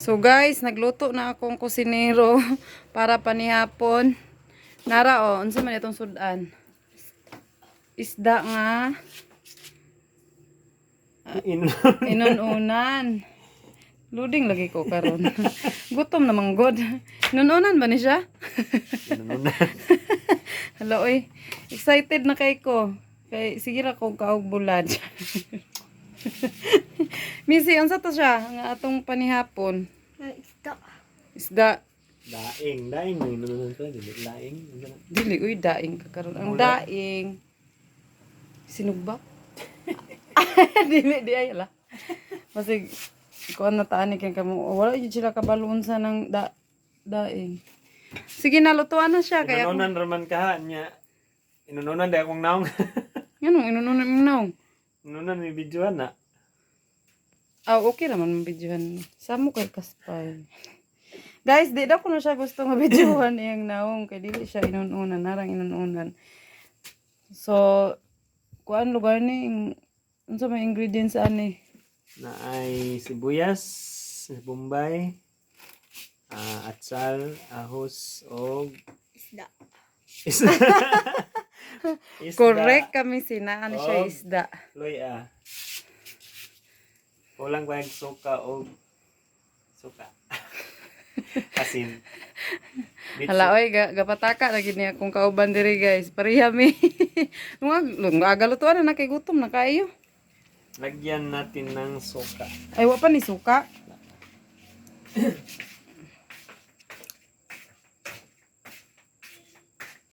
So guys, nagluto na akong kusinero para panihapon. Nara oh, unsa man itong sudan? Isda nga inununan. Loading lagi ko karon. Gutom namang god. Inununan ba ni siya? Inununan. Hello oy. Excited na kay ko. Kay sige ra ko kaog bulad. Missy, unsa to siya nga atong panihapon? Isda. Isda. Daing, daing may inununan pa dili laing. Ano na? Dili uy, daing ka karon. Ang daing sinugba. Dili di ay ala. Masig kuan na taan ni kay kamo. Wala jud sila kabalo unsa ng daing. Sige na, lutuan na siya kay ako. Inununan raman ka nya. Inununan di akong naong. Nganong inununan mo naong? Inununan may videoan na. Ah, okay naman mabidyohan. Samo kay kaspay. Guys, di daw ko na siya gusto nga videohan iyang naong kay dili siya inununan, narang inununan. So, kuan lugar ni unsa may ingredients ani? Na ay sibuyas, bombay, atsal, ahos, og Isda. isda. Isda. Correct kami sinaan siya Og isda. Luya. Kulang pa yung suka og suka. Asin. Bitso. Hala oy, gapataka lagi niya akong kauban diri, guys. Pareha mi. Mga agalutuan na kay gutom na kaayo. Lagyan natin ng suka. Ay, wa pa ni suka.